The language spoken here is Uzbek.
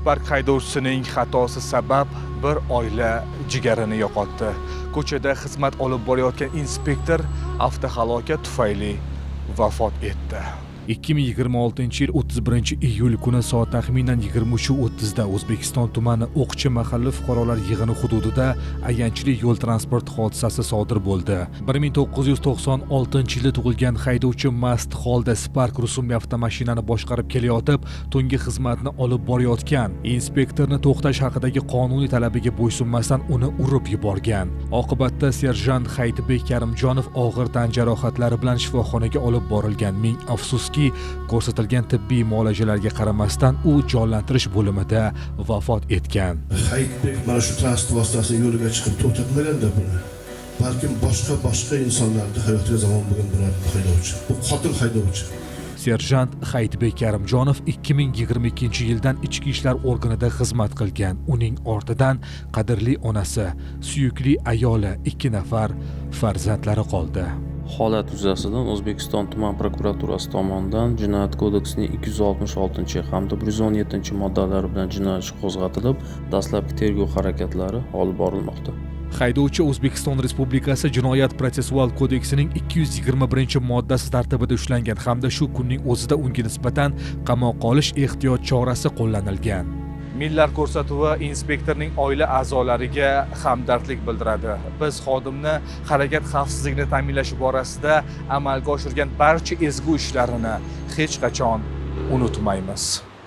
Spark haydovchisining xatosi sabab bir oila jigarini yo'qotdi. Ko'chada xizmat olib borayotgan inspektor avtohalokat tufayli vafot etdi. 2026-yil 31-iyul kuni soat taxminan 23:30 da O'zbekiston tumani O'qchi mahalla fuqarolar yig'ini hududida ayanchli yo'l transport hodisasi sodir bo'ldi. 1996-yilda tug'ilgan haydovchi mast holda Spark rusumli avtomashinani boshqarib kelayotib, tungi xizmatni olib borayotgan inspektorni to'xtash haqidagi qonuniy talabiga bo'ysunmasdan uni urib yuborgan. Oqibatda serjant Hayitbek Karimjonov og'ir tan jarohatlari bilan shifoxonaga olib borilgan. Ming afsuski, ko'rsatilgan tibbiy muolajalarga qaramasdan u jonlantirish bo'limida vafot etgan. Hayitbek mana shu transport vositasini yo'liga chiqib to'xtatmaganda buni, balkim boshqa boshqa insonlarni hayotiga zamon bo'lgan bo'lardi bu haydovchi. Bu qotil haydovchi. Serjant Hayitbek Karimjonov 2022-yildan ichki ishlar organida xizmat qilgan. Uning ortidan qadrli onasi, suyukli ayoli, ikki nafar farzandlari qoldi. Holat yuzasidan O'zbekiston tuman prokuraturasi tomonidan Jinoyat kodeksining 266 hamda 117 moddalari bilan jinoyat ishi qo'zg'atilib, dastlabki tergov harakatlari olib borilmoqda. Haydovchi O'zbekiston Respublikasi Jinoyat protsessual kodeksining 221-moddasi tartibida ushlangan hamda shu kunning o'zida unga nisbatan qamoqqa olish ehtiyot chorasi qo'llanilgan. Millar ko'rsatuvi inspektorning oila a'zolariga hamdardlik bildiradi. Biz xodimni harakat xavfsizligini ta'minlash borasida amalga oshirgan barcha ezgu ishlarini hech qachon unutmaymiz.